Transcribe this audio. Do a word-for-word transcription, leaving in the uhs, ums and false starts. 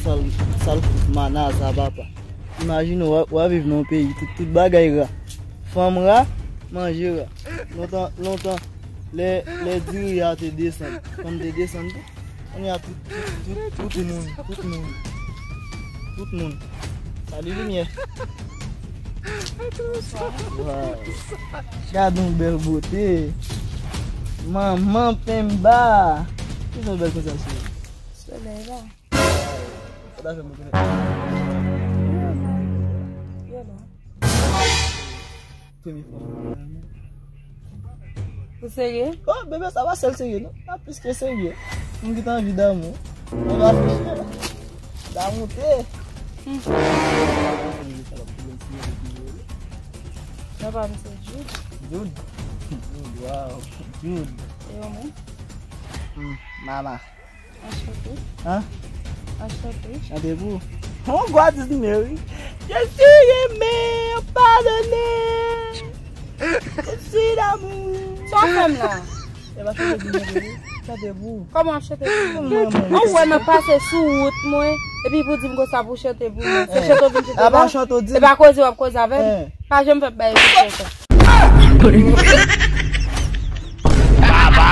Sal, sal fout mana sa, papa. Imajine w, w ap viv nan yon peyi, tout, tout bagay ra. Fanm ra, manje ra. Lontan, lontan, lè, lè diri a te desann, fanm te desann tou. Kounye a tout, tout, tout, tout moun, tout moun, tout moun. Sali limyè. Waw. Gad yon bèl bote. Manman penba. Ki sa bèl konsa sou ou? Solèy la. Sa ta fè mwen konnen. Premye fwa. Ou serye? Oh, bebe, sa pa sèl serye, non. Sa plis ke serye. Moun ki ta anvi damou. Mwen pa fè chè. Damou te. Hmm. Papa m se Jude. Jude? Jude, wow. Jude. E ou menm? Hmm, mama. Anchante. Hein? Anchante. Chante pou ou. Oh, God is me, wi. Je suis aimé, pardonné. Je suis d'amour. Sa w fè m la? E pa chante pou mwen, bebe. Chante pou ou. Kòman w ap chante pou mwen? Mwen, mwen, mwen. Ou wè m ap pase sou wout mwen, epi pou di m konsa pou chante pou mwen. Se chante w vin chante la? Apa chante w di m? E pa koze w ap koze avè m? Pa janm fè m bay egzanp konsa. Baba.